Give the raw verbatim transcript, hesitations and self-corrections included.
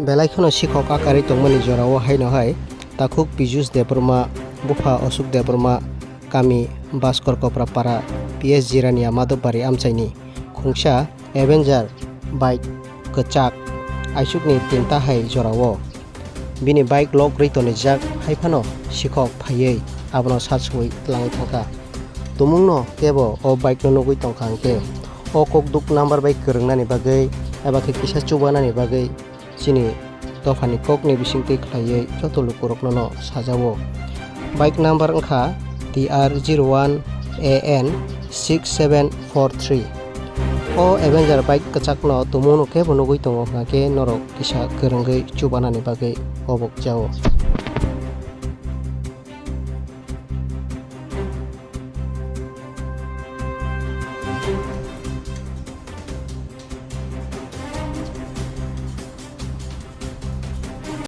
Belai kheno sikhok akarwi tongmani jorao haino hai takhuk Pijus Debbarma, bupha Osuk Debbarma, kami Baskor Koprapara, P S Jirania Madhobari amchaini khungsa Avenger bike kwchak aisukni tinta hai jorao bini bike lock rwi tonijak hai phano sikhok phaiwi abono satsui twlangwi thangkha. Tumungno kebo o bike no nugwi tongkha hwnkhe o kokduk number bai kwrwngnani bagwi eba khe kisa chubanani bagwi chini dophani kokni bisingtwi khlaiwi joto lukurokno no sajao. Bike number wngkha T R zero one A N six seven four three. O Avenger bike kwchakno tumungno kebo nugwi tongo hwnkhe norok kisa kwrwngwi chubanani bagwi kobok jao.